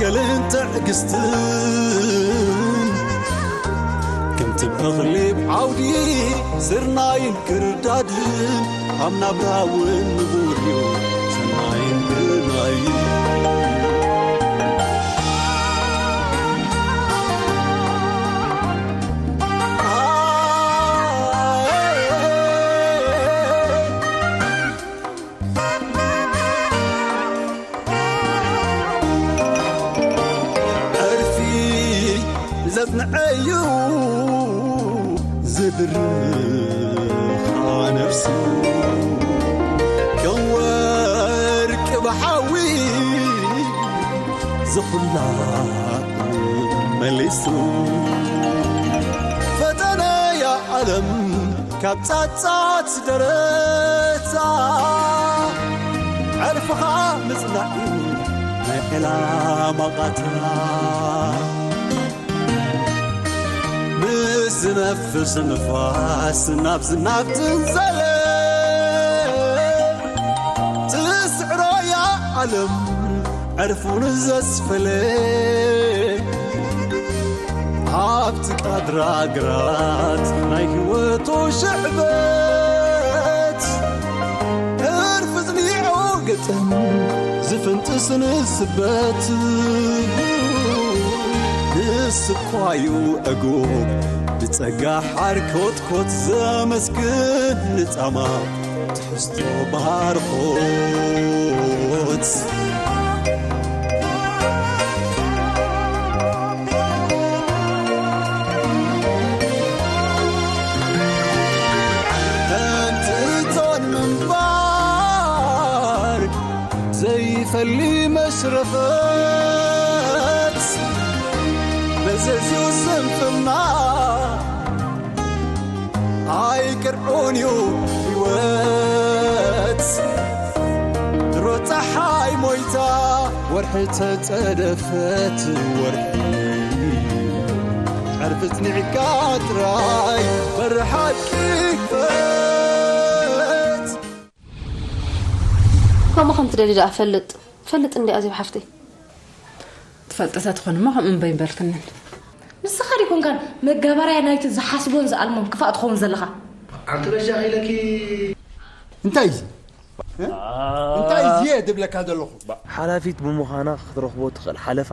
ገልን ትዕግስትን ከምቲ እኽሊ ኣብ ዓውዲ ስርናይን ክርዳድን ኣብ ናብራ እውን ንቡር እዩ ሰናይን ግናይን። ዕርፊ ዘጽንዐዩ ዝብርኻ ነፍሱ ከም ወርቂ ብሓዊ ዝኹላ መሊሱ ፈተነያ ዓለም ካብ ጻጻት ደረታ ዕርፍኻ ምጽናዕ እዩ ናይ ዕላማ ቓታ። ምስ ዝነፍስ ንፋስ ናብ ዝናብ ትንዘለ ትስዕሮ እያ ዓለም ዕርፉን ዘስፈለ ኣብቲ ቃድራ ግራት ናይ ህይወቱ ሽዕበት ዕርፊ ጽኒዑ ግጥም ዝፍንጥስ ንስበት ንስኳዩ ዕጉብ ብጸጋ ሓርኮትኮት ዘመስግን ንጻማ ትሕዝቶ ባርኾት። ከምቲ እቶን ምንባር ዘይፈሊ መሽረፈት መዘዝኡ ስንፍና ኣይቅርዑን እዩ ህይወት ድሮ ፀሓይ ሞይታ ወርሒ ተፀደፈት ወርሒ ዕርፊ ፅኒዕካ ጥራይ በሪ ሓቂ ክፈት። ከምኡ ከም ትደሊ ደኣ ፈልጥ ፈልጥ እንዲ ኣዜብ ሓፍተይ። ትፈልጢ ተትኾንማ ከምኡ እምበይ ምበልክንን። ንስኻ ዲኮንካን መጋበርያ ናይቲ ዝሓስቦን ዝኣልሞን ክፋእ ትኸውን ዘለኻ? ኣንቲ በጃኺ ኢለኪ። እንታይ እዚ እ? እንታይ እዚ እየ ዝብለካ ዘለኹ? ሓላፊት ብምዃና ክትረኽቦ ትኽእል ሓለፋ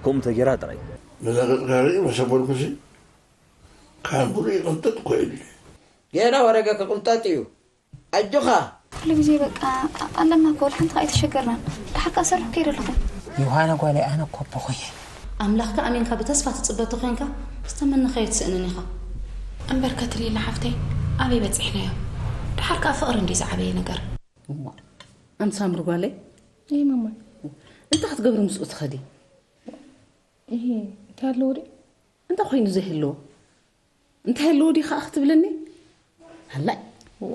ከምኡ ተጌራ ጥራይ። ነዛ ገጽካ ርኢ መሰበልኩሲ ካብ ብሩ ይቕንጥጥ እኮ ኢሉ። ጌና ወረገ ክቕንጠጥ እዩ። ኣጆኻ። ኩሉ ግዜ በቃ ኣለና እኮ፣ ወላ ሓንቲ ከኣ ኣይተሸገርናን። ደሓር ከኣ ሰርሑ ከይደ ኣለኹ። ዮሃና ጓለይ፣ ኣነ እኮ ኣቦኺ እየ። ኣምላኽካ ኣሚንካ ብተስፋ ትጽበ ተኾይንካ፣ ዝተመነኻዮ ትስእንን ኢኻ። እምበር ከትልይና ሓፍተይ፣ ኣበይ በጺሕናዮ? ደሓር ከኣ ፍቕሪ እንድዩ ዝዓበየ ነገር። እሞ፣ ኣንቲ ሳምሪ ጓለይ? እይ፣ ማማ። እንታይ ክትገብሪ ምስኡ ትኸዲ? እይ፣ እንታይ ኣለዎ ድዩ? እንታይ ኮይኑ ዘይህልዎ? እንታይ ኣለዎ ድዩ ከኣ ክትብለኒ? ሃላይ። ዋ።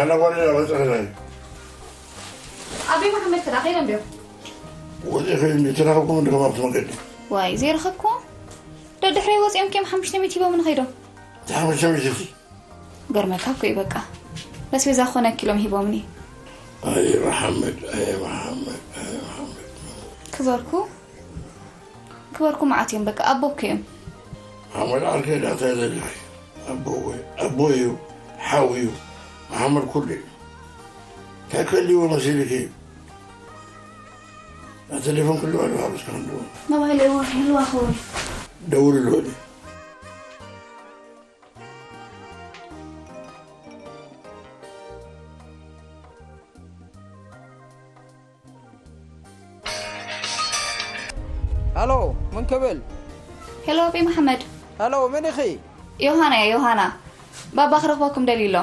ኣነ ጓል ኢና በጽሕና። ኣቢ መሓመድ ከዳ ከይዶም ድዮም? ወጺኦም ከይዶም ድዮም? ተራኸብኩም እንዲኹም ኣብቲ መንገዲ? ዋይ፣ ዘይረኸብኩም? ደድሕረይ ወጺኦም ኪዮም ሓሙሽተ ሚእቲ ሂቦምኒ ከይዶም። እቲ ሓሙሽተ ሚእቲ እቲ? ገርመካ እኮ እዩ በቃ። ለስቤዛ ክኾነኪ ኢሎም ሂቦምኒ። ኣየ መሓመድ፣ ኣየ መሓመድ፣ ኣየ መሓመድ። ክበርኩ፣ ክበርኩ መዓት እዮም በቃ፣ ኣቦኪ እዮም። ሓመድ ዓርከይ ዳኣ እንታይ ዘድልኺ? ኣቦ ወይ፣ ኣቦ እዩ፣ ሓው እዩ። መሓመድ ኩሉ እዩ። እንታይ ክህልዎ መሲልኪ? ና ተሌፎን ክልዋ ዶ ኣብ እስካን ዶ? ሞባይል እዋ፣ ህልዋ ኸውን። ደውልሉ በሊ። ሃሎ፣ መን ክብል? ሄሎ፣ ኣቢ መሓመድ። ሃሎ፣ መን ኢኺ? ዮሃና እየ፣ ዮሃና። ባባ ክረኽበኩም ደልዩ ኣሎ።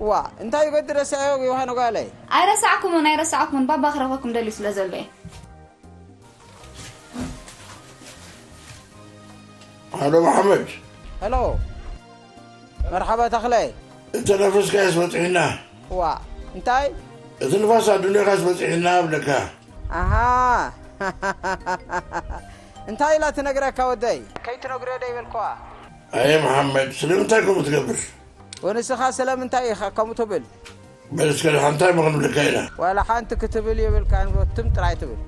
ዋ፣ እንታይ ይገዲ ረሳዮ ዮሃና ጓለይ? ኣይረሳዕኩምን፣ ኣይረሳዕኩምን። ባባ ክረኽበኩም ደልዩ ስለ ዘሎ እየ። ሃሎ፣ መሓመድ። ሃሎ። መርሓባ ተኽለ። እንተነፈስካዮስ በጺሑና። ዋእ፣ እንታይ? እቲ ንፋስ ኣዱንያኻስ በፂሕና ኣብለካ። ኣሃ። እንታይ ኢላ ትነግረካ ወደይ? ከይትነግርዮ ዶ ይበልክዋ? ኣየ መሓመድ፣ ስለምንታይ ከምኡ ትገብር? ወንስኻ ስለምንታይ ኢኻ ከምኡ ትብል? በል እስከ ደሓን እንታይ እሞ ክንብለካ ኢና? ዋላ ሓንቲ ክትብል የብልካን፣ ትም ጥራይ ትብል።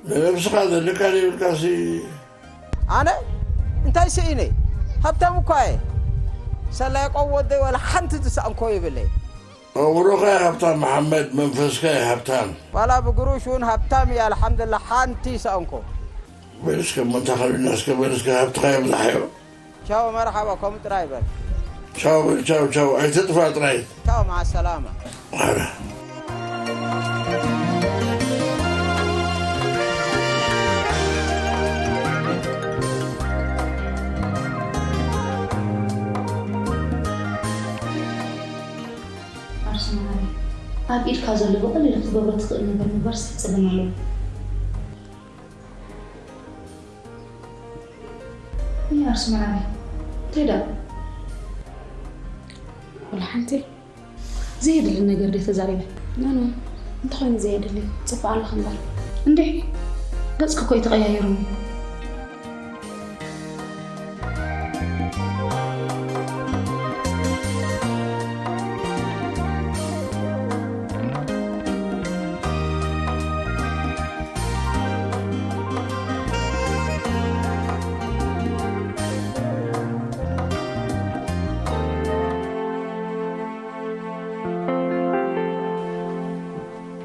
ንነብስኻ ዘለካ ዘይብልካሲ። ኣነ እንታይ ስኢነ? ሃብታም እኳ እየ። ሰላይ ቆም ወደይ ዋላ ሓንቲ ዝሰኣንኮ የብለይ። ኣእምሮኻ ሃብታም መሓመድ፣ መንፈስካ ሃብታም። ዋላ ብግሩሽ እውን ሃብታም እየ፣ ኣልሓምዱላ ሓንቲ ይሰኣንኮ። በል እስከ እሞ እንታይ ከብልና እስከ፣ በል እስከ ሃብትኻ የብዛሓዮ። ቻው፣ መርሓባ፣ ከምኡ ጥራይ በል። ቻው በል፣ ቻው፣ ቻው፣ ኣይትጥፋ ጥራይ። ቻው፣ መዓ ሰላማ። ኣረ። ኣርሰናል፣ ኣብ ኢድካ ዘሎ ብቐሊሉ ክትገብሮ ትኽእል ነገር ምግባር ስራሕ ጸገም ኣለዎ። እያ ኣርሲ መዓረይ፣ እንታይ ደኣ? ወላ ሓንቲ። ዘየድሊ ነገር ድየ ተዛሪበ? ኖ፣ ኖ፣ እንተኾይኑ ዘየድሊ፣ ጽቡቕ ኣለኺ እምበር። እንዴ፣ ገጽኪ እኮ እዩ ተቐያይሩ።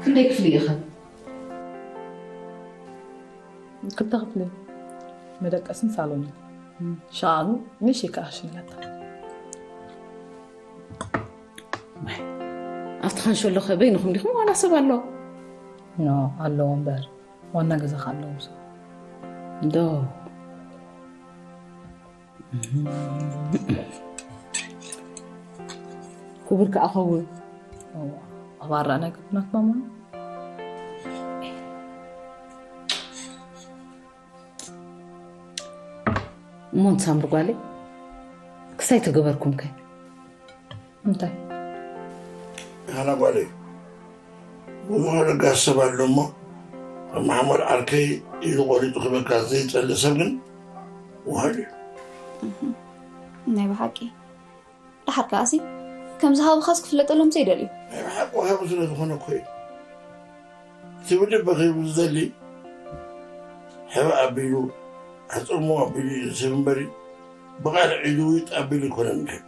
ክንደይ ክፍሊ ኢኺ? ክልተ ክፍሊ፣ መደቀስን ሳሎንን። ሻቕሉ ንእሽተይ ክኣሽን ኢላታ። ኣብቲ ካንሸሎ ኸ በይንኹም ዲኹም ዋላ ሰብ ኣሎ? ኖ፣ ኣለዎ እምበር። ዋና ገዛ ከ ኣለዎም ሰብ? ዶ። ክቡር ከኣ ኸውን። እዋ፣ ኣባራ ናይ ክቡናት ማማ። እሞ ንሳምሪ ጓለይ፣ ክሳይ ተገበርኩም ከ? እንታይ? ሃና ጓለይ፣ ብሞሆ ለጋስ ሰብ ኣሎ እሞ፣ ከም መሓመድ ዓርከይ ኢዱ ቆሪጡ ክበካ ዘይጸልእ ሰብ ግን ውሃድ እዩ። እህ፣ ናይ ብሓቂ ደሓር ከኣሲ፣ ከም ዝሃቡኻስ ክፍለጠሎም ዘይደልዩ። ናይ ብሓቂ ወሃቢ ስለ ዝኾነ እኮ እዩ። እቲ ብልቢ ክህብ ዝደሊ፣ ሕበ ኣቢሉ፣ ኣጸሞ ኣቢሉ እዩ ዝህብ እምበሪ፣ ብቓል ዒዱ ዊጥ ኣቢሉ ኣይኮነን ዝህብ።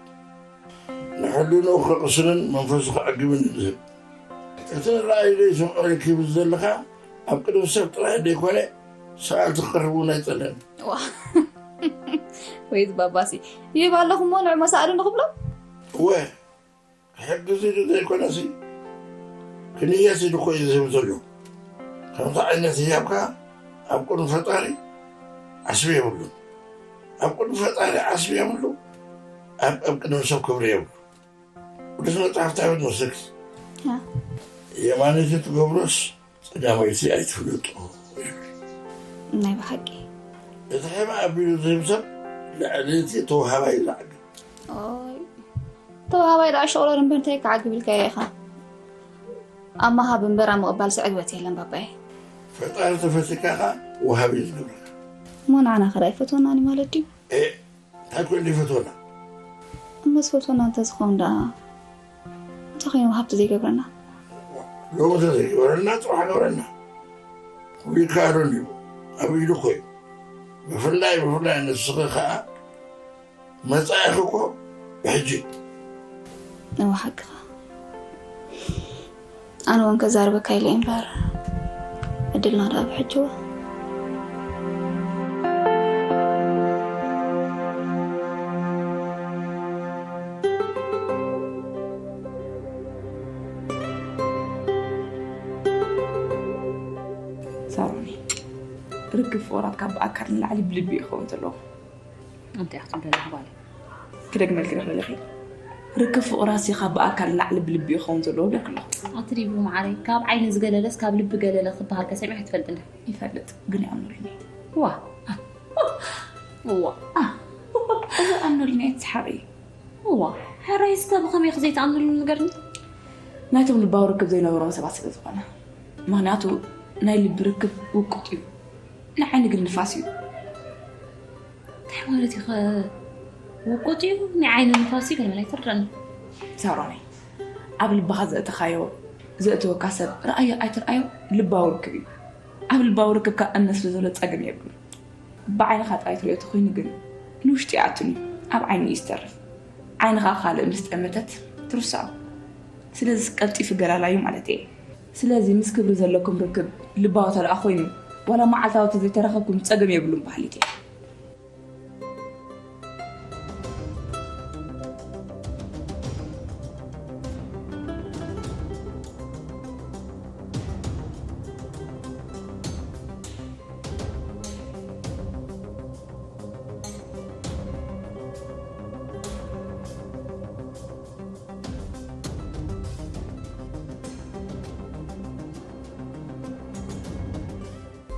ንሕልንኡ ከቕስንን መንፈሱ ከዕግብን እዩ ዝህብ። እቲ ንረኣዩ ዘይሰምዖ ርክብ ዘለኻ ኣብ ቅድሚ ሰብ ጥራይ ዘይኮነ ሰኣልቲ ክቐርብ እውን ኣይጸልእን። ዋ። ወይት ባባሲ፣ ይህብ ኣለኹ እሞ ንዑ መሳእሉ ንኽብሎ? እወ፣ ክሕግዝ ኢሉ ዘይኮነሲ፣ ክንየስ ኢሉ እኮ እዩ ዝህብ ዘሎ። ከምዚ ዓይነት ህያብካ ኣብ ቅድሚ ፈጣሪ ዓስቢ የብሉን። ኣብ ቅድሚ ፈጣሪ ዓስቢ የብሉ፣ ኣብ፣ ኣብ ቅድሚ ሰብ ክብሪ የብሉ። ቅዱስ መጽሓፍ እንታይ ይብል መሰልኪ? ያ። የማነይቲ ትገብሮስ ጸጋመይቲ ኣይትፍለጦ ይብል። ናይ ብሓቂ። እቲ ሕበ ኣቢሉ ዝህብ ሰብ ልዕሊ እቲ ተወሃባይ ዝዓግብ። ኦይ፣ ተወሃባይ ደኣ ሸቕሎ እምበር እንታይ ክዓግብ ኢልካዮ ኢኻ? ኣብ ምሃብ እምበር ኣብ ምቕባል ዝዕግበት የለን ባባየ። ፈጣሪ ተፈቲካ ኸኣ ወሃቢ እዩ ዝገብረካ። እሞ ንዓና ኸ ደኣ ኣይፈትወናን እዩ ማለት ድዩ? ኤ፣ እንታይ ኮን ይፈትወና? እሞ ዝፈትወና እንተዝኸውን ደኣ እንታይ ኮይኑ ወሃብቲ ዘይገብረና? ሎሚ ተዘይገበረና፣ ጽባሕ ገብረና። ኩሉ ይከኣል እዩ። ኣብ ኢዱ እኮ እዩ። ብፍላይ፣ ብፍላይ ንስኺ ከኣ መጻኢኺ እኮ ብሕጂ። እወ፣ ሓቅኻ። ኣነ እውን ከዛርበካ ኢለ እየ እምበር፣ ዕድልና ደኣ ብሕጂ እወ። ሳሮኒ፣ ርክብ ፍቑራት ካብ ብኣካል ንላዕሊ ብልቢ እዩ ክኸውን ዘለዎ። እንታይ ክትብለና ጓለይ? ክደግመልኪ ዶ ክብለኺ? ርክብ ፍቑራሲ ካብ ብኣካል ንላዕሊ ብልቢ ይኸውን ዘለዎ ብለኪ ኣለኹ። ኣቲ ዲቡ መዓረይ፣ ካብ ዓይኒ ዝገለለስ ካብ ልቢ ገለለ ክበሃል ከ ሰሚዐ ትፈልጥና? ይፈልጥ፣ ግን ይኣምነሉኒ። ዋ። ዋ። እዚ ይኣምነሉኒ፣ ኣይትስሓቂ። ዋ። ሕራይ እስከ ብኸመይ ክዘይትኣምነሉ ንገርኒ? ናይቶም ልባዊ ርክብ ዘይነበሮም ሰባት ስለ ዝኾነ። ምኽንያቱ ናይ ልቢ ርክብ ውቁጥ እዩ፣ ንዓይኒ ግን ንፋስ እዩ። እንታይ ማለት እዩ? ውቁጥ እዩ፣ ናይ ዓይኒ ንፋስ እዩ ከመላ ይትርዳኒ። ሳሮነይ፣ ኣብ ልብኻ ዘእተኻዮ፣ ዘእተወካ ሰብ ርኣዮ ኣይትርኣዮ፣ ልባዊ ርክብ እዩ። ኣብ ልባዊ ርክብካ እምነት ስለ ዘሎ ጸገም የብሉን። ብዓይንኻ ጥራይ ትሪኦ ተኾይኑ ግን ንውሽጢ ይኣቱን እዩ፣ ኣብ ዓይኒ እዩ ዝተርፍ። ዓይንኻ ካልእ ምስ ጠመተት ትርስዖ። ስለዚ ቀልጢፉ ገላላዩ ማለት እየ። ስለዚ ምስ ክብሪ ዘለኩም ርክብ ልባዊ ተልኣ ኮይኑ ዋላ መዓልታዊ ተዘይተራኸብኩም ጸገም የብሉን በሃሊት እየ።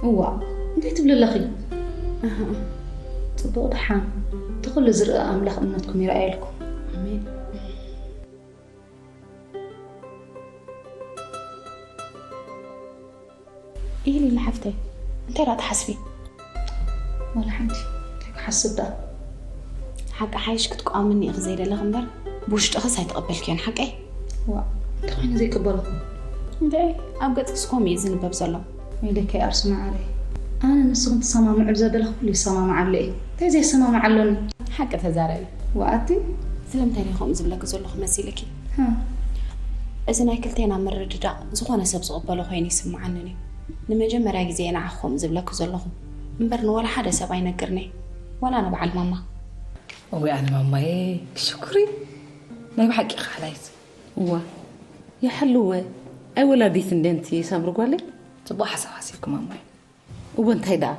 እዋ፣ እንታይ ትብሊ ኣለኺ? ኣሃ፣ ጽቡቕ ደሓን። እቲ ኩሉ ዝርአ ኣምላኽ እምነትኩም ይርኣየልኩም። ኣሜን። ኢሊ ሓፍተይ፣ እንታይ ደኣ ትሓስቢ? ዋላ ሓንቲ፣ እንታይ ክሓስብ ደኣ? ሓቂ ሓይሽ ክትቋምኒ ኢኺ ዘይደለኺ እምበር፣ ብውሽጥኽስ ኣይተቐበልክዮን ሓቀይ? ዋ፣ እንታይ ኮይኑ ዘይቅበሎ? እንታይ፣ ኣብ ገጽክስ ከምኡ እዩ ዝንበብ ዘሎ። ኢለኪ ኣርሲ መዓረይ፣ ኣነ ንስኹም ትሰማምዑ ዘበለ ኩሉ ይሰማምዓሉ እየ። እንታይ ዘየሰማምዓለኒ? ሓቂ ተዛረቢ። ወኣቲ? ስለምንታይ እየ ከምኡ ዝብለኪ ዘለኹ መሲልኪ? ሃ። እዚ ናይ ክልቴና ምርድዳእ ዝኾነ ሰብ ዝቕበሎ ኮይኑ ይስምዓንን እዩ። ንመጀመርያ ግዜ እየ ንዓኺ ከምኡ ዝብለኪ ዘለኹ። እምበር ንወላ ሓደ ሰብ ኣይነግርን እየ። ዋላ ንበዓል ማማ። እወ ኣነ ማማየ፣ ሽኩሪ። ናይ ብሓቂ ኢኺ ሓላይት። እዋ፣ ይሓልወ። ኣይ ወላዲት እንዴንቲ ሳምሪ ጓለይ? ጽቡቕ ሓሳብ ሓሲብኪ ማማየ። እወ፣ እንታይ ደኣ?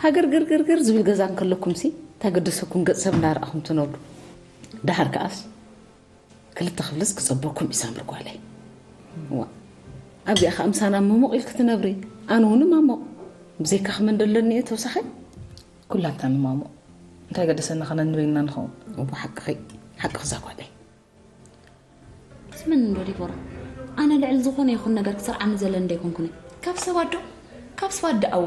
ሃገር ገርገርገር ዝብል ገዛ እንከለኩምሲ፣ እንታይ ገደሰኩም ገጽ ሰብ እናረኣኹም ትነብሩ? ደሓር ከኣስ፣ ክልተ ክፍልስ ክጸበኩም እዩ ሳምሪ ጓለይ። እዋ፣ ኣብዚኣ ከኣ ምሳና ምሙቕ ኢልኪ ትነብሪ፣ ኣነ እውን ማሙቕ። ብዘይካኺ መን ደለኒ እየ ተወሳኺ? ኩላትና ንማሙቕ። እንታይ ገደሰና ከነንበይና ንኸውን? እዋ፣ ሓቅኺ፣ ሓቅኺ እዛ ጓለይ። ስምኒ እንዶ ዲቦራ፣ ኣነ ልዕሊ ዝኾነ ይኹን ነገር ክሰርዓኒ ዘለኒ ዶ ኣይኮንኩን? ካብ ሰባት ዶ? ካብ ሰባት ደኣወ።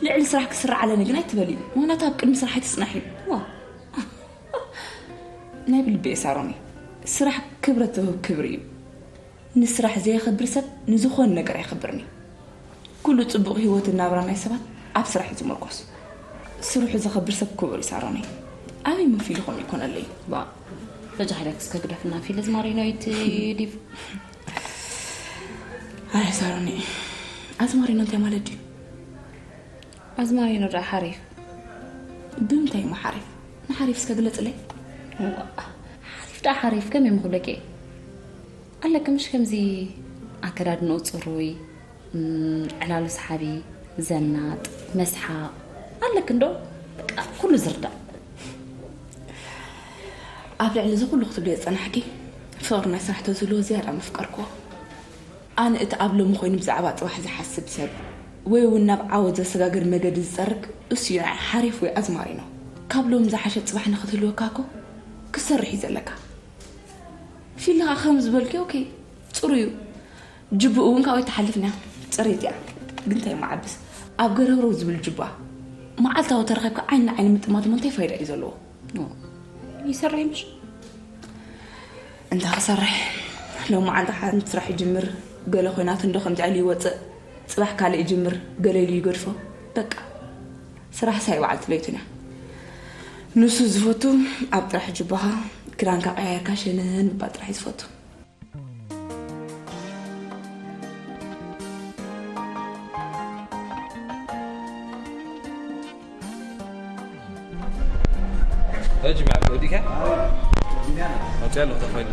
ልዕሊ ስራሕ ክስራዕ ኣለኒ ግን ኣይትበሊ። ምኽንያቱ ኣብ ቅድሚ ስራሕ ኣይትጽናሒ። ዋ። ናይ ብልቢ እየ ሳሮኒ። ስራሕ ክብረት ዝህብ ክብሪ እዩ። ንስራሕ ዘየኽብር ሰብ ንዝኾነ ነገር ኣይኽብርን እዩ። ኩሉ ጽቡቕ ህይወትን ናብራን ናይ ሰባት ኣብ ስራሕ እዩ ዝምርኮስ። ስርሑ ዘኽብር ሰብ ክቡር እዩ ሳሮነይ። ኣበይ መፊሉ ከምኡ ይኮነለይ? ባ፣ በጃ ሓዳክ እስከ ግደፍና ፊል ኣዝማሪኖ ይት ዲቭ። ኣይ ሳሮነይ፣ ኣዝማሪኖ እንታይ ማለት ድዩ? ኣዝማሪኖ ደኣ ሓሪፍ። ብምንታይ እሞ ሓሪፍ? ንሓሪፍ እስከ ግለጽለይ። እዋ፣ ሓሪፍ ደኣ ሓሪፍ ከመይ ምኽብለኪ እየ? ኣለኪ ምሽ ከምዚ ኣከዳድንኡ ጽሩይ፣ እም፣ ዕላሉ ሰሓቢ፣ ዘናጥ፣ መስሓቕ ኣለኪ እንዶ፣ በቃ ኩሉ ዝርዳእ። ኣብ ልዕሊ እዚ ኩሉ ክትብልዮ ዝጸናሕኪ፣ ፍቕሪ ናይ ስራሕ ተዝህልዎ ዝያዳ ምፍቀርክዎ። ኣነ እቲ ኣብ ሎሚ ኮይኑ ብዛዕባ ጽባሕ ዝሓስብ ሰብ፣ ወይ እውን ናብ ዓወት ዘሰጋግር መገዲ ዝጸርግ፣ እሱ እዩ ንዓይ ሓሪፍ ወይ ኣዝማሪኖ። ካብ ሎሚ ዝሓሸ ጽባሕ ንኽትህልወካ እኮ ክትሰርሕ እዩ ዘለካ። ፊልኻ ከም ዝበልክዮ፣ ኦኬ፣ ጽሩይ እዩ። ጅብኡ እውን ካብኡ ኣይትሓልፍን እያ። ጽርይቲ እያ። ግን እንታይ መዓብስ? ኣብ ገረብረው ዝብል ጅባ መዓልታዊ ተረኺብካ ዓይኒ ንዓይኒ ምጥማት እሞ እንታይ ፋይዳ እዩ ዘለዎ? ኦ፣ ይሰርሕ ምሽ? እንታይ ክሰርሕ? ሎም መዓልቲ ሓንቲ ስራሕ ይጅምር፣ ገለ ኮይናት እንዶ ከምዚ ኢሉ ይወጽእ፣ ጽባሕ ካልእ ይጅምር፣ ገለ ኢሉ ይገድፎ። በቃ፣ ስራሕስ ኣይ በዓልቲ ለይቱን እያ። ንሱ ዝፈቱ ኣብ ጥራሕ ጅባኻ ክዳንካ ቀያየርካ ሸነን ምባል ጥራሕ እዩ ዝፈቱ። ሕጂ መዓልቲ ወዲእካ? ወዲእና። ወዲያ ኣለኹ፣ ተፋይሉ።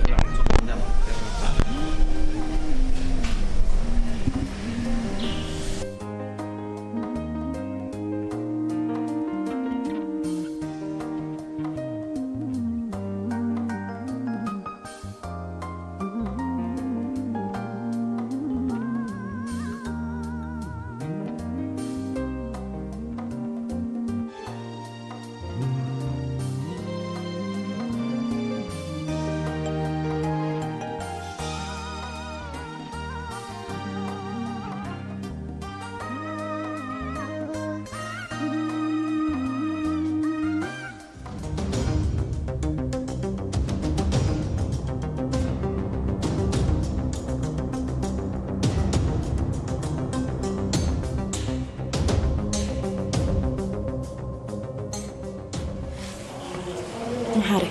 ሓሪ፣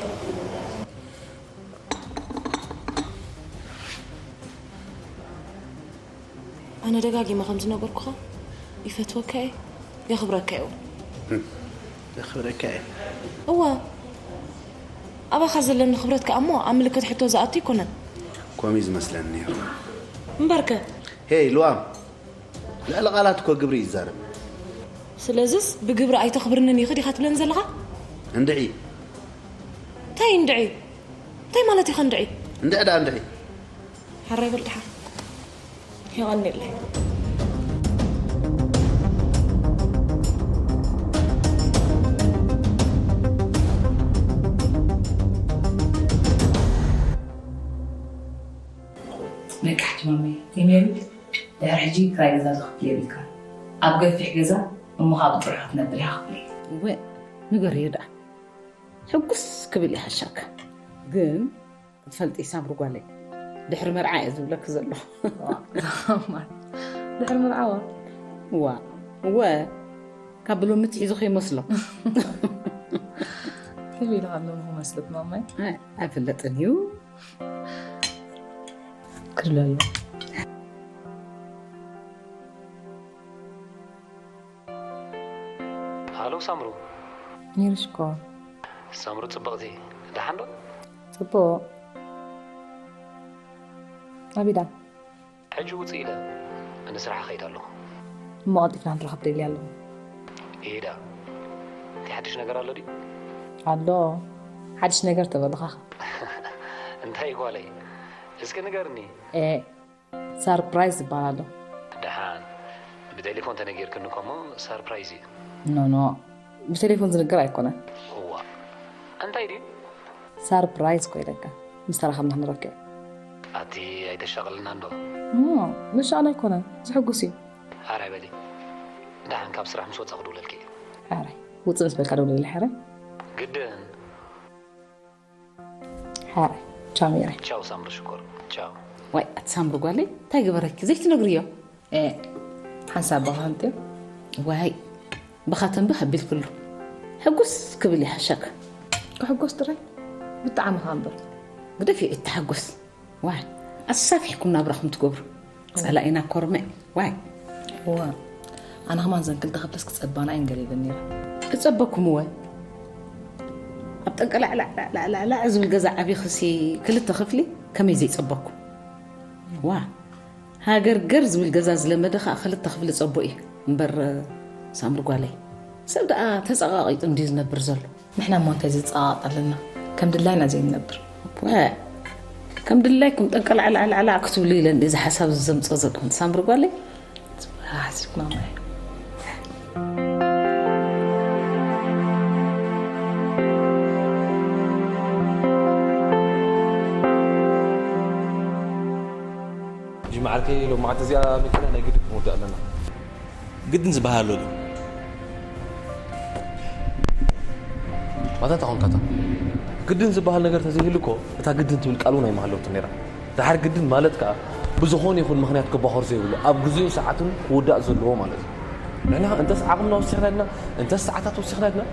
ኣነ ደጋጊመ ከም ዝነገርኩኻ ይፈትወካ እየ፣ የኽብረካ እየ እውን። የኽብረካ እየ። እወ፣ ኣባኻ ዘለኒ ክብረት ከኣ እሞ ኣብ ምልክት ሕቶ ዝኣቱ ኣይኮነን። ኮሚ ዝመስለኒ ነይሩ። እምበርከ ሄይ ልዋም፣ ልዕሊ ቃላት እኮ ግብሪ ይዛረብ። ስለዝስ ብግብሪ ኣይተኽብርንን ኢኺ ዲኻ ትብለኒ ዘለኻ? እንድዒ እንታይ እንድዒ? እንታይ ማለት ኢኻ እንድዒ? እንድዒ ዳ እንድዒ። ሓራይ በል ደሓር። የቐንየለይ። ነቃሕቲ ማመይ፣ የሜሉ፣ ድሕሪ ሕጂ ክራይ ገዛ ዝኽፍል የብልካ። ኣብ ገፊሕ ገዛ እሞ ካብ ጥርሑ ክትነብር ኢኻ ክፍለይ። እወ፣ ንገርዮ ደኣ። ሕጉስ ክብል ይሓሻካ። ግን ክትፈልጢ ሳምሪ ጓለይ፣ ድሕሪ መርዓ እየ ዝብለኪ ዘለኹ። ድሕሪ መርዓዋ ዋ እወ፣ ካብ ብሎሚ ትሒዙ ከይመስሎ። ከመይ ኢልካ ኣለኹ መስለት ማማይ? ኣይ፣ ኣይፍለጥን እዩ። ክድለሎ ሃሎ ሳምሩ። ኒርሽኮ ሳምሩ ጽብቕቲ፣ ደሓን ዶ? ጽቡቕ። ኣቢዳ ሕጂ ውጽእ ኢለ ንስራሕ እኸይድ ኣለኹ። እሞ ቀልጢፍና ክንራኸብ ደልየ ኣለኹ። ኢዳ፣ እቲ ሓድሽ ነገር ኣሎ ድዩ? ኣሎ። ሓድሽ ነገር ተበልኻኻ። እንታይ ጓለይ? እስኪ ንገርኒ። ኤ፣ ሳርፕራይዝ ዝበሃል ኣሎ። ደሓን ብቴሌፎን ተነጊርክኒ እኮ እሞ ሳርፕራይዝ እዩ። ኖ ኖ፣ ብቴሌፎን ዝንገር ኣይኮነን። እዋ፣ እንታይ ድዩ? ሳርፕራይዝ እኮ ኢለካ፣ ምስ ተራኸብና ክንረክብ። ኣቲ ኣይተሻቕልና እንዶ። እሞ፣ ምሻል ኣይኮነን፣ ዝሕጉስ እዩ። ኣራይ በሊ፣ ደሓን ካብ ስራሕ ምስ ወጻ ክድውለልኪ እየ። ሓራይ፣ ውጽእ ምስ በልካ ደውለለይ ሓራይ። ግድን። ሓራይ፣ ቻው ሚረ። ቻው ሳምሪ ሽኮር፣ ቻው። ዋይ ኣቲ ሳምሪ ጓለይ፣ እንታይ ገበረኪ ዘይትነግርዮ? ኤ፣ ሓንሳብ ባኻ ሃልጥዮ። ዋይ ብኻ ተንብህ ኣቢልክሉ፣ ሕጉስ ክብል ይሓሸካ። ክሕጎስ ጥራይ ብጣዕሚ ኻ እምበር። ግደፊ እተሓጎስ። ዋይ ኣሳፊሕኩም ናብራኹም ትገብሩ። ጸላኢና ኮርመ። ዋይ እዋ፣ ኣነ ኸማን ዘን ክልተ ክፍልስ ክጸባና እየን ገለ ኢለን ነይረ። እጸበኩም እወ። ኣብ ጠንቀላዕላዕላዕላዕ ዝብል ገዛ ዓቢኽሲ ክልተ ክፍሊ ከመይ ዘይጸበኩም? ዋ፣ ሃገር ገር ዝብል ገዛ ዝለመደ ኸኣ ክልተ ክፍሊ ጸቦ እዩ እምበር። ሳምሪ ጓለይ፣ ሰብ ደኣ ተጸቓቒጡ እንድዩ ዝነብር ዘሎ። ንሕና እሞ እንታይ ዝጸቓቐጥ ኣለና? ከም ድላይና ዘይንነብር። ወ፣ ከም ድላይኩም ጠንቀላዕላዕላዕ ክትብሉ ኢለ እንድየ እዚ ሓሳብ እዚ ዘምጽኦ ዘለኹ። ሳምሪ ጓለይ፣ ሓሲብኩ ማማይ። ጂማ ዓርከይ፣ ሎማዓንቲ እዚኣ መኪና ናይ ግድን ክንወድእ ኣለና። ግድን ዝበሃል ኣሎ ድዩ? ኣታ እንታይ ኾንካ እታ? ግድን ዝበሃል ነገር ተዘይህሉ እኮ እታ ግድን ትብል ቃል እውን ኣይምሃለወትን ነይራ። ደሓር ግድን ማለት ከኣ ብዝኾነ ይኹን ምኽንያት ክባኾር ዘይብሉ፣ ኣብ ግዜኡ ሰዓቱን ክውዳእ ዘለዎ ማለት እዩ። ንሕና እንተስ ዓቕምና ወሲኽና ድና፣ እንተስ ሰዓታት ወሲኽና ድና፣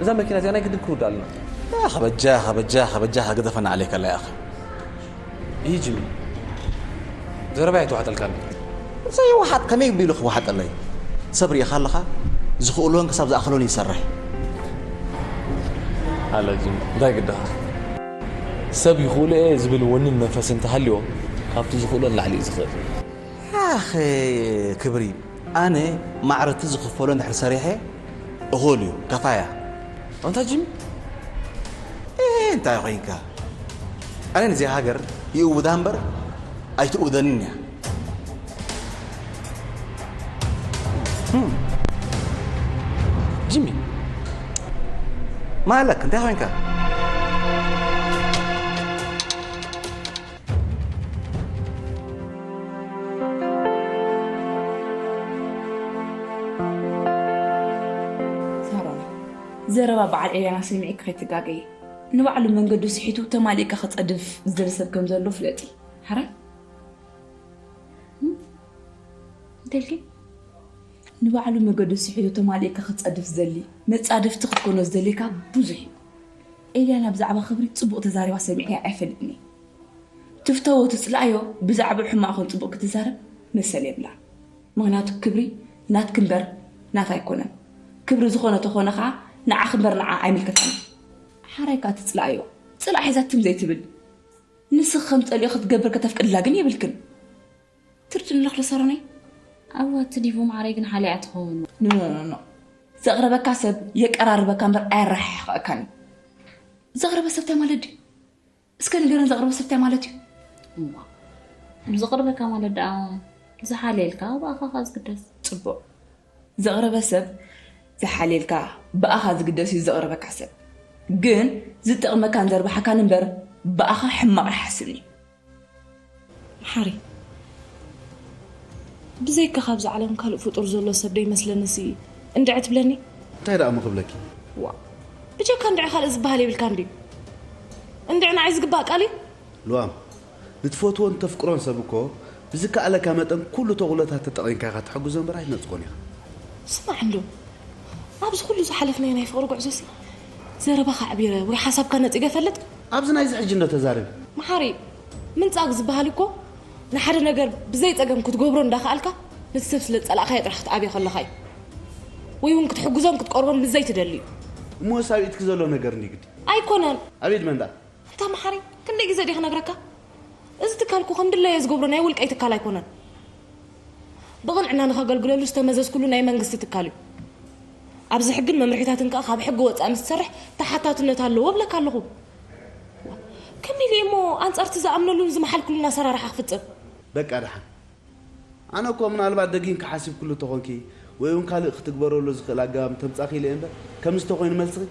እዛ መኪና እዚኣ ናይ ግድን ክንውዳእ ኣለና። يا أخي بجاخة بجاخة بجاخة قدفنا عليك الله يا أخي. ይህ ጅሚ ዘረባ ኣይተዋሕጠልካኒ። ዘይወሓጥ ከመይ ቢሉ ክወሓጠለይ? ሰብ ርኢኻ ኣለኻ? ዝኽእሎን ክሳብ ዝኣኽሎን ይሰርሕ። ኣለ ጅሚ እንታይ ግዳኻ? ሰብ ይኽእሎ እየ ዝብል ወንን መንፈስ እንተሃልዮ ካብቲ ዝኽእሎ ንላዕሊ እዩ ዝኽእል። ኣኸ ክብሪ ኣነ ማዕረቲ ዝኽፈሎ እንድሕር ሰሪሐ እኽእል እዩ ከፋያ። ኣንታ ጅሚ እንታይ ኮይንካ? ኣነ ነዚኣ ሃገር ይእውዳ እምበር ኣይትእውደንን እያ። ጅሚ ማለክ እንታይ ኮይንካ? ሳሮን፣ ዘረባ በዓል ኤልያና ሰሚዕኪ ከይትጋገዪ። ንባዕሉ መንገዱ ስሒቱ ተማሊእካ ክጸድፍ ዝደሊ ሰብ ከም ዘሎ ፍለጢ። ሓራይ? እንታይ ኢልኪ? ንባዕሉ መገዱ ስሒቱ ተማሊእካ ክጸድፍ ዝደሊ፣ መጻድፍቲ ክትኮኖ ዝደልየካ ብዙሕ እዩ። ኤልያና ብዛዕባ ክብሪ ጽቡቕ ተዛሪባ ሰሚዐያ ኣይፈልጥን እየ። ትፍተዎ ትጽልኣዮ ብዛዕባ ሕማቕ ኮን ጽቡቕ ክትዛረብ መሰል የብላን። ምኽንያቱ ክብሪ ናትኪ እምበር ናታ ኣይኮነን። ክብሪ ዝኾነ ተኾነ ኸኣ ንዓኺ እምበር ንዓ ኣይምልከታን። ሓራይ ከኣ ትጽልኣዮ ጽላእ ሒዛ ትም ዘይትብል። ንስኺ ከም ትጸልዮ ክትገብር ከተፍቅድላ ግን የብልክን። ትርድእኒ ኣለኺ ዶ ሳሮነይ? ኣዋቲ ዲቡ ማዕረይ ግን ሓሊኣ ትኸውን። ኖ ኖ ኖ ኖ። ዘቕረበካ ሰብ የቀራርበካ እምበር ኣየረሓሕቐካን እዩ። ዘቕረበ ሰብ እንታይ ማለት ድዩ? እስከ ንገረን ዘቕረበ ሰብ እንታይ ማለት እዩ? እዋ፣ ዘቕርበካ ማለት ደኣ ዝሓልየልካ ብኣኻ ኸኣ ዝግደስ። ጽቡቕ። ዘቕረበ ሰብ ዝሓልየልካ ብኣኻ ዝግደስ እዩ ዘቕረበካ ሰብ። ግን ዝጠቕመካን ዘርብሓካን እምበር ብኣኻ ሕማቕ ኣይሓስብን እዩ። መሓሪ፣ ብዘይካ ካብዚ ዓለም ካልእ ፍጡር ዘሎ ሰብ ዶ ይመስለንሲ እንድዒ ትብለኒ? እንታይ ደኣ እሞ ክብለኪ? ዋ፣ ብጀካ እንድዒ ካልእ ዝበሃል የብልካን ድዩ? እንድዒ ንዓይ ዝግባእ ቃል እዩ? ልዋም፣ ንትፈትዎን ተፍቅሮን ሰብ እኮ ብዝከኣለካ መጠን ኩሉ ተኽእሎታት ተጠቒምካ ኢኻ ትሕግዞ እምበር ኣይትነጽጎን ኢኻ። ስማዕ እንዶ፣ ኣብዚ ኩሉ ዝሓለፍናዮ ናይ ፍቕሪ ጉዕዞሲ ዘረባኻ ኣዕቢረ ወይ ሓሳብካ ነጺገ እፈልጥ? ኣብዚ ናይዚ ሕጂ እንዶ ተዛረቢ። መሓሪ፣ ምንጻግ ዝበሃል እኮ ንሓደ ነገር ብዘይ ጸገም ክትገብሮ እንዳኸኣልካ ነቲ ሰብ ስለ ዝጸላእካዮ ጥራሕ ክትኣብዮ ከለኻ እዩ። ወይ እውን ክትሕግዞን ክትቀርቦን ምስ ዘይትደሊ እዩ። እሞ ሳብኢትኪ ዘሎ ነገር እንዲ ግዲ። ኣይኮነን። ኣቤት መንዳ። ኣንታ መሓሪ፣ ክንደይ ግዜ ድየ ክነግረካ? እዚ ትካል እኮ ከም ድለዮ ዝገብሮ ናይ ውልቀይ ትካል ኣይኮነን። ብቕንዕና ንኸገልግለሉ ዝተመዘዝኩሉ ናይ መንግስቲ ትካል እዩ። ኣብዚ ሕግን መምርሒታትን ከኣ ካብ ሕጊ ወጻኢ ምስ ትሰርሕ ተሓታትነት ኣለዎ እብለካ ኣለኹ። ከመይ ኢለ እሞ ኣንጻርቲ ዝኣምነሉን ዝመሓልኩሉን ኣሰራርሓ ክፍጽም? በቃ ደሓን። ኣነ እኮ ምናልባት ደጊምኪ ሓሲብክሉ ተኾንኪ ወይ እውን ካልእ ክትግበረሉ ዝኽእል ኣገባብ ምተምጻእኪ ኢለ እየ እምበር፣ ከምዚ ተኾይኑ መልስኺ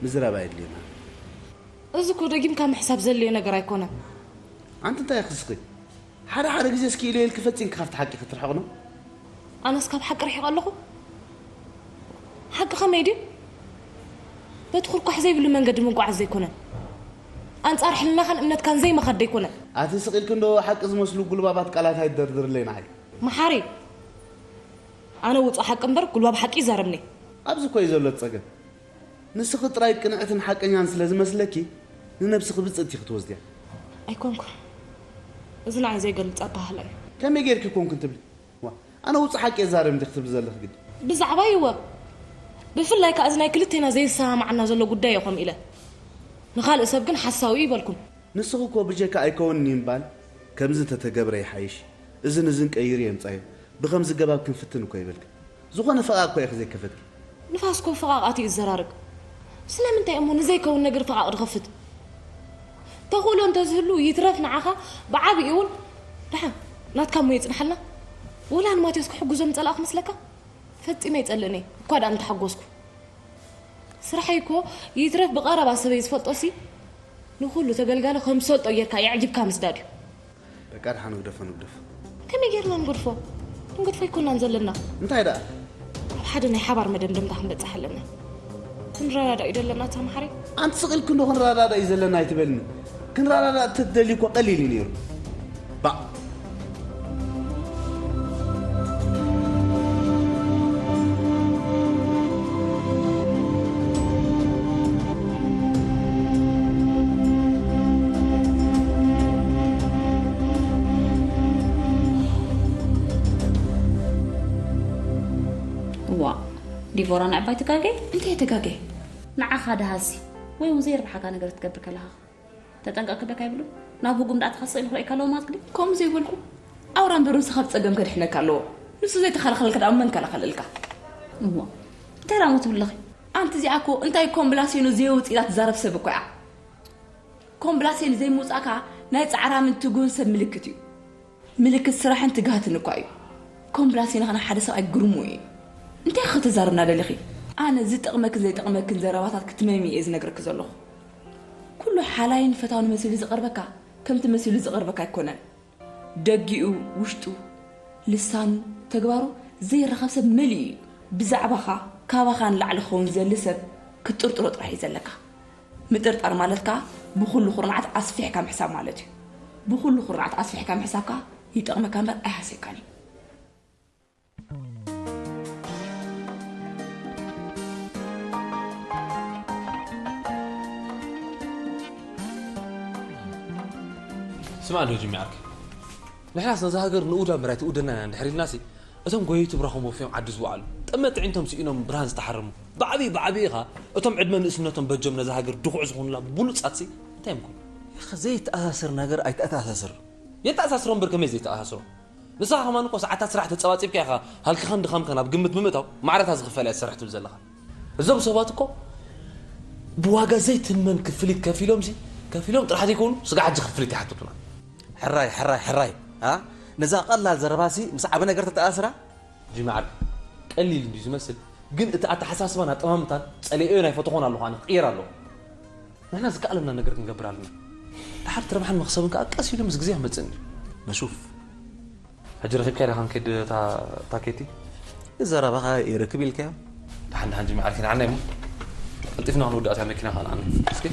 ምዝራብ ኣየድልየና። እዚ እኮ ደጊምካ ምሕሳብ ዘድልዮ ነገር ኣይኮነን። ኣንቲ እንታይ ኢኺ ስኺ? ሓደ ሓደ ግዜ እስኪ ኢለ ኢልኪ ፈጺምኪ ካብቲ ሓቂ ክትርሕቕ ነው። ኣነስ ካብ ሓቂ ርሒቐ ኣለኹ? ሓቂ ከመይ ድዩ? በቲ ኩርኳሕ ዘይብሉ መንገዲ ምጓዓዝ ዘይኮነን፣ ኣንጻር ሕልናኻን እምነትካን ዘይምኻድ ዘይኮነን። ኣቲ ስቕ ኢልኪ እንዶ ሓቂ ዝመስሉ ጉልባባት ቃላት ኣይትደርድርለይ ንዓይ። መሓሪ፣ ኣነ ውጹእ ሓቂ እምበር ጉልባብ ሓቂ ይዛረብኒ። ኣብዚ እኮ እዩ ዘሎ እቲ ጸገም። ንስኺ ጥራይ ቅንዕትን ሓቀኛን ስለ ዝመስለኪ ንነብስኺ ብጽእቲ ክትወስድያ። ኣይኮንኩን። እዚ ንዓይ ዘይገልጽ ኣበሃህላ እዩ። ከመይ ጌርኪ ኮንኩን ትብሊ? ዋ፣ ኣነ ውጹእ ሓቂ እየ ዛረብ እንዲ ክትብሊ ዘለኺ ግዲ። ብዛዕባይ እወ። ብፍላይ ከኣ እዚ ናይ ክልቴና ዘይሰማማዓና ዘሎ ጉዳይ እየ ከምኡ ኢለ። ንኻልእ ሰብ ግን ሓሳዊ ይበልኩም። ንስኺ እኮ ብጀካ ኣይከውንን እዩ ምባል፣ ከምዚ እንተተገብረ ይሓይሽ፣ እዝን እዝን ቀይሪ የምጻዮ፣ ብኸምዚ ገባብ ክንፍትን እኮ ይበልኪ። ዝኾነ ፈቓቕ እኮ ኢኺ ዘይከፈትኪ። ንፋስ እኮ ፈቓቕ ኣትዩ ይዘራረግ። ስለምንታይ እሞ ንዘይከውን ነገር ፈቓቕ ድኸፍት? ተኽእሎ እንተዝህሉ ይትረፍ ንዓኻ ብዓቢኡ እውን ደሓን ናትካ እሞ የጽንሓልና። ወላ ንማቴዎስ ክሕግዞ ምጸላእኩ መስለካ? ፈጺመ ኣይጸልእን እየ፣ እኳ ደኣ ምተሓጎስኩ። ስራሐይ እኮ ይትረፍ ብቐረባ ሰበይ ዝፈልጦሲ ንኹሉ ተገልጋሊ ከም ዝፈልጦ ጌርካ የዕጅብካ ምስዳድ እዩ። በቃ ደሓን ንግደፎ ንግደፎ። ከመይ ጌርና ንገድፎ? ክንገድፎ ኣይኮናን ዘለና። እንታይ ደኣ? ኣብ ሓደ ናይ ሓባር መደምደምታ ክንበጽሕ ኣለና። ክንረዳዳእ እዩ ዘለና ተማሓሪ። ኣንቲ ስቕ ኢልኪ እንዶ ክንረዳዳእ እዩ ዘለና ኣይትበልኒ። ክንረዳዳእ እንተትደልዩ እኮ ቀሊል እዩ ነይሩ። ባእ። እዋ፣ ዲቮራ ንዕባይ ትጋገ? እንታይ ተጋገ? ንዓኻ ደሃሲ ወይ እውን ዘይርብሓካ ነገር ክትገብር ከለኻ ተጠንቀቕ ክብለካ ይብሉ። ናብ ህጉም ደኣ ተኸስእ ንኽርእየካ ኣለዎ ማለት ግዲ። ከምኡ ዘይበልኩ ኣውራ እምበር ንስኻ ካብ ጸገም ከድሕነካ ኣለዎ። ንሱ ዘይተኸላኸለልካ ደኣ መን ከላኸለልካ? እሞ እንታይ ደኣ እሞ ትብሊ ኣለኺ? ኣንቲ እዚኣ እኮ እንታይ ኮምብላሴኖ ዘየውጽእ ኢላ ትዛረብ ሰብ እኮ እያ። ኮምብላሴኖ ዘይምውጻእካ ናይ ጻዕራምን ትጉህን ሰብ ምልክት እዩ። ምልክት ስራሕን ትግሃትን እኳ እዩ። ኮምብላሴኖ ኸኣ ንሓደ ሰብኣይ ግርሙ እዩ። እንታይ ኢኺ ክትዛረብና ደሊኺ? ኣነ ዝጠቕመክን ዘይጠቕመክን ዘረባታት ክትመሚ እየ ዝነግረኪ ዘለኹ። ኩሉ ሓላይን ፈታውን መሲሉ ዝቐርበካ ከምቲ መሲሉ ዝቐርበካ ኣይኮነን። ደጊኡ፣ ውሽጡ፣ ልሳኑ፣ ተግባሩ ዘይራኸብ ሰብ መሊኡ እዩ። ብዛዕባኻ ካባኻ ንላዕሊ ክኸውን ዝደሊ ሰብ ክትጥርጥሮ ጥራሕ እዩ ዘለካ። ምጥርጣር ማለት ከኣ ብኹሉ ኩርናዓት ኣስፊሕካ ምሕሳብ ማለት እዩ። ብኹሉ ኩርናዓት ኣስፊሕካ ምሕሳብ ከኣ ይጠቕመካ እምበር ኣይሃስየካን እዩ። ስማዕ እንዶ ጅሚ ዓርከይ፣ ንሕናስ ነዛ ሃገር ንኡዳ ምራይ ትኡደና ኢና እንድሕር ኢልናሲ፣ እቶም ጎየይቲ ብራኾም ወፍዮም ዓዲ ዝወዓሉ፣ ጥመት ጥዒንቶም ስኢኖም ብርሃን ዝተሓረሙ፣ ብዓብዪ ብዓብዪ ኢኻ፣ እቶም ዕድመ ንእስነቶም በጆም ነዛ ሃገር ድኹዕ ዝኾኑላ ብሉጻትሲ እንታይ እዮም ኮኑ? ኢኻ ዘይተኣሳሰር ነገር ኣይተኣሳስር። የተኣሳስሮ እምበር ከመይ ዘይተኣሳስሮ? ንስኻ ከማን እኮ ሰዓታት ስራሕ ተጸባጺብካ ኢኻ፣ ሃልክኻን ድኻምካን ኣብ ግምት ብምእታው ማዕረታ ዝኽፈል እያ ትሰርሕ ትብል ዘለኻ። እዞም ሰባት እኮ ብዋጋ ዘይትመን ክፍሊት ከፊሎም ሲ፣ ከፊሎም ጥራሕ ዘይኮኑ ስጋዕ ሕጂ ክፍሊት ይሓትቱና። ሕራይ ሕራይ ሕራይ፣ ኣ፣ ነዛ ቀላል ዘረባሲ ምስ ዓቢ ነገር ተተኣስራ። ጅማዓል ቀሊል እንዲዩ ዝመስል፣ ግን እቲ ኣተሓሳስባን ኣጠማምታን ጸሊኤዮ ናይ ፈተኾን ኣለኹ፣ ኣነ ክቕየር ኣለዎ። ንሕና ዝከኣለና ነገር ክንገብር ኣለና። ድሓር ትርብሓን መኽሰብን ከኣ ቀስ ኢሉ ምስ ግዜ ክመጽእ እንዲዩ። ነሹፍ። ሕጂ ረኺብካያ ዲኻ ክንከይድ እታ ታኬቲ? ዘረባኻ ይርክብ ኢልካዮ? ደሓን ደሓን ጅሚ ዓርኪ ንዓና እሞ ቀልጢፍና ክንውድኣታ መኪና ከኣ ንዓና። እስኪ።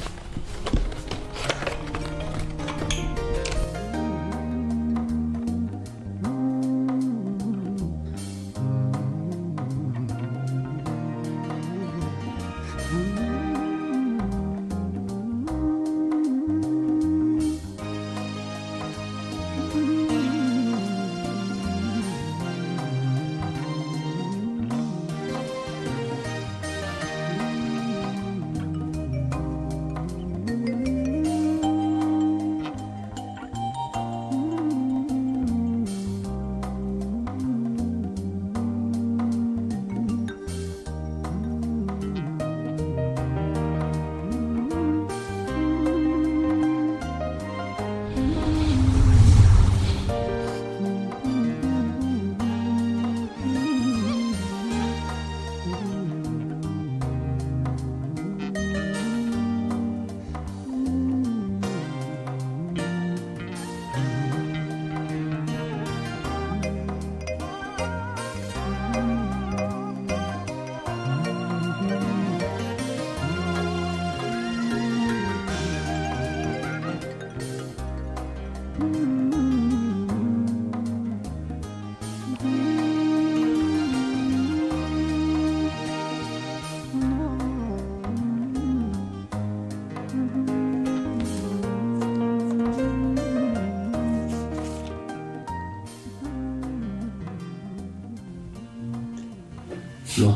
ሎ።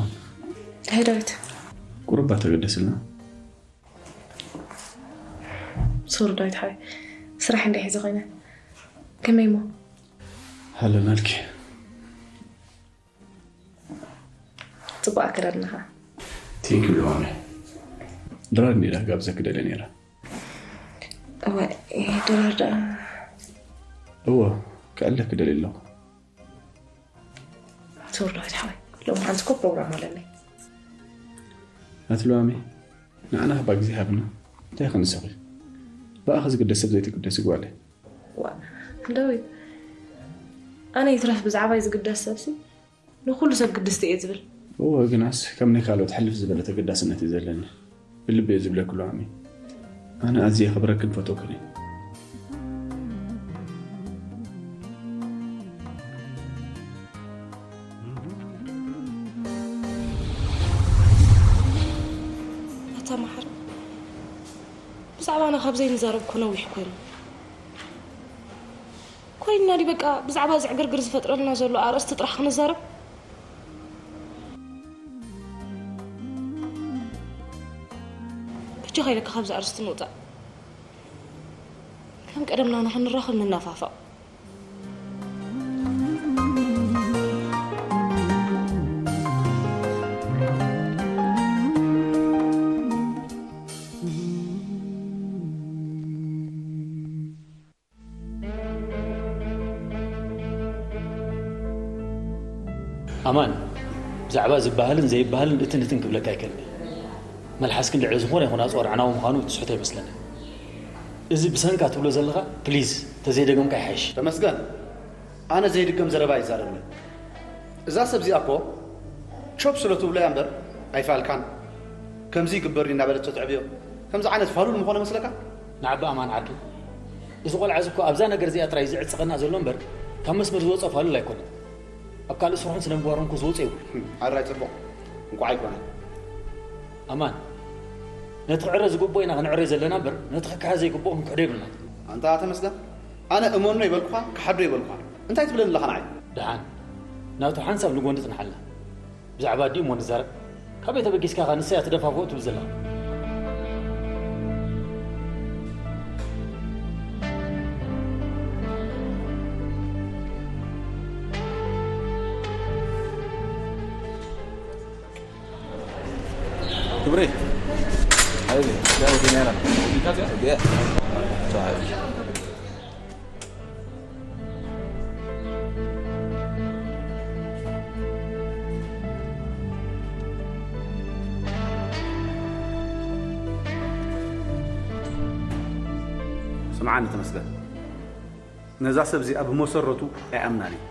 ሄይ ዳዊት። ቁሩብ ተገደስልና። ሶሪ ዳዊት ሓወይ፣ ስራሕ እንደ ሒዘ ኮይነ። ከመይ እሞ? ሃለናልኪ። ጽቡቕ ኣከዳድናኻ። ቴንክ ዩ ሉዋመ። ድራር እንዲዳ ክጋብዘኪ ደልየ ነይረ። እወ፣ ድራር ደኣ። እወ፣ ክዕለኪ ደልየ ኣለኹ። ሶሪ ዳዊት ሓወይ፣ ሎሚ ሓንቲ እኮ ፕሮግራም ኣለኒ። ኣቲ ሉዋመ፣ ንዓና ክባ ግዜ ሃብና። እንታይ ክንስኺ? ብኣኺ ዝግደስ ሰብ ዘይትግደሲ ጓል እየ። ዋ፣ ዳዊት፣ ኣነ ይትረፍ ብዛዕባይ ዝግደስ ሰብሲ ንኹሉ ሰብ ግድስቲ እየ ዝብል። እወ፣ ግናስ ከም ናይ ካልኦት ሕልፍ ዝበለ ተገዳስነት እዩ ዘለኒ። ብልቢ እየ ዝብለኪ ሉዋመ። ኣነ ኣዝየ የኽብረክን ፈትወክን እየ። ኣታ መሓሪ፣ ብዛዕባና ካብ ዘይንዛረብ እኮ ነዊሕ ኮይኑ። ኮይንና ድዩ በቃ ብዛዕባ እዚ ዕግርግር ዝፈጥረልና ዘሎ ኣርእስቲ ጥራሕ ክንዛረብ? በጃኻ ኢለካ ካብዚ ኣርእስቲ ንውጻእ። ከም ቀደምና ንኽንራኸብ ንናፋፋቕ። ኣማን፣ ብዛዕባ ዝበሃልን ዘይበሃልን እትን እትን ክብለካ ኣይክእልን። መልሓስክን ልዕሊ ዝኾነ ይኹን ኣጽዋር ኣዕናዊ ምዃኑ ትስሕቶ ኣይመስለንን። እዚ ብሰንካ ትብሎ ዘለኻ፣ ፕሊዝ፣ ተዘይደገምካ ይሓይሽ። ተመስገን፣ ኣነ ዘይድገም ዘረባ ይዛረብኒ። እዛ ሰብ እዚኣ እኮ ቾፕ ስለ ትብሎ እያ እምበር ኣይፋልካን። ከምዚ ይግበር እዩ እናበለት ተትዕብዮ፣ ከምዚ ዓይነት ፋሉል ምኾነ መስለካ? ንዓቢ ኣማን ዓዱ፣ እዚ ቆልዓ እዚ እኮ ኣብዛ ነገር እዚኣ ጥራይ ዝዕጸቐና ዘሎ እምበር፣ ካብ መስመር ዝወጸ ፋሉል ኣይኮነን። ኣብ ካልእ ስርሑን ስነ ምግባሩን እኮ ዝወጸ ይብሉ። ህም፣ ኣራይ ጽቡቕ። እንቋዕ ኣይኮነ። ኣማን፣ ነቲ ክዕረ ዝግብኦ ኢና ክንዕረዮ ዘለና እምበር፣ ነቲ ክከሓ ዘይግብኦ ክንክሕዶ የብልና። ኣንታ ተመስገን፣ ኣነ እመኖ ይበልኩኻ፣ ክሓዶ ይበልኩኻ። እንታይ ትብለኒ ኣለኻ ንዓይ? ደሓን፣ ናቱ ሓንሳብ ንጎኒ ጽንሓልና። ብዛዕባ ኣዲኡ እሞ ንዛረብ። ካበይ ተበጊስካ ኢኻ ንሳ እያ ትደፋፍኦ ትብል ዘለኻ? ክብሪ። ሓቢቢ፣ ያው ዲናራ። ያ። ቻው። ስምዓኒ ተመስገን፣ ነዛ ሰብ እዚኣ ብመሰረቱ ኣይኣምናን እየ።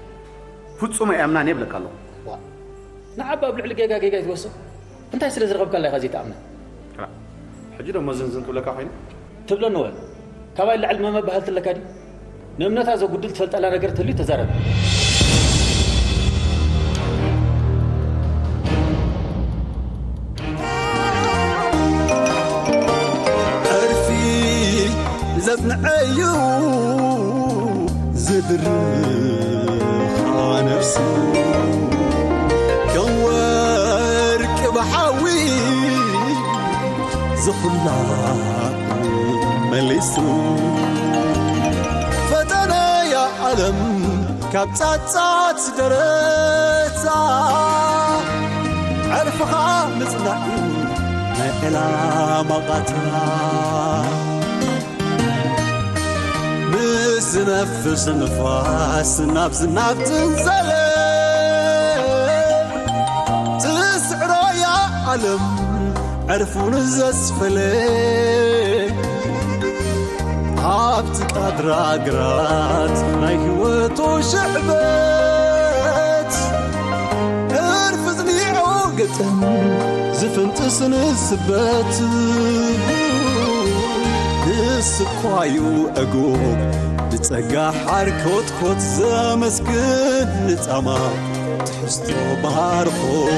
ፍጹም ኣይኣምናን እየ እብለካ ኣለኹ። ዋ፣ ንዓባ ኣብ ልዕሊ ጌጋ ጌጋ ይትወስኽ? እንታይ ስለ ዝረኸብካላ ኢኻ ዘይትኣምና? ራ፣ ሕጂ ደሞ ዝንዝን ክብለካ ኮይኑ? ትብለኒ ወል፣ ካባይ ላዕሊ መመባህልቲ ኣለካ ድዩ? ንእምነታ ዘጉድል ትፈልጠላ ነገር ተልዩ ተዛረብ። ዕርፊ ዘጽንዐዩ ዝድርኻ ነፍሱ ከም ወርቂ ብሓዊ ዝኹላ መሊሱ ፈተነያ ዓለም ካብ ጻጻት ደረታ ዕርፍኻ ምጽናዕ እዩ ናይ ዕላማ ቓታ። ምስ ዝነፍስ ንፋስ ናብ ዝናብ ትንዘለ ትስዕሮ እያ ዓለም ዕርፉ ንዘስፈለ ኣብቲ ቃድራግራት ናይ ህይወቱ ሽዕበት ዕርፊ ጽኒዑ ግጥም ዝፍንጥስ ንስበት ንስኳዩ ዕጉብ ብጸጋ ሓርኮትኮት ዘመስግን ንጻማ ትሕዝቶ ባርኾት።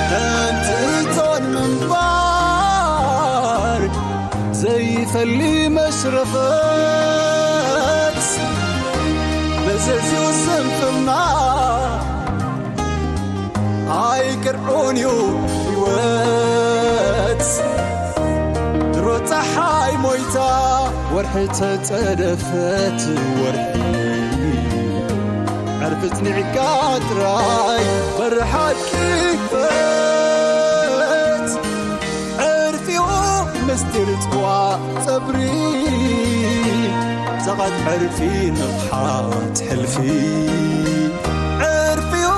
ከምቲ እቶን ምንባር ዘይፈሊ መሽረፈት መዘዝኡ ስንፍና ኣይቅርዑን እዩ ህይወት ድሮ ፀሓይ ሞይታ ወርሒ ተፀደፈት ወርሒ ዕርፊ ፅኒዕካ ጥራይ በሪ ሓቂ ፈት ዕርፊኡ ምስጢር ፅዋ ፀብሪ ዛቓት ዕርፊ ንቕሓት ሕልፊ ዕርፊኡ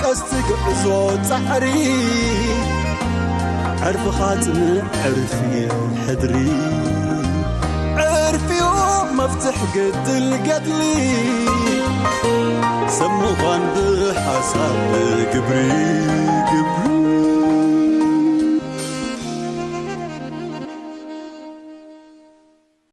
ቀስቲ ግዕዞ ጻዕሪ ዕርፍኻ ጽንዕ ዕርፊ ሕድሪ ዕርፊኡ መፍትሕ ገድል ገድሊ ሰብ ምዃን ብሓሳብ ግብሪ ግብሪ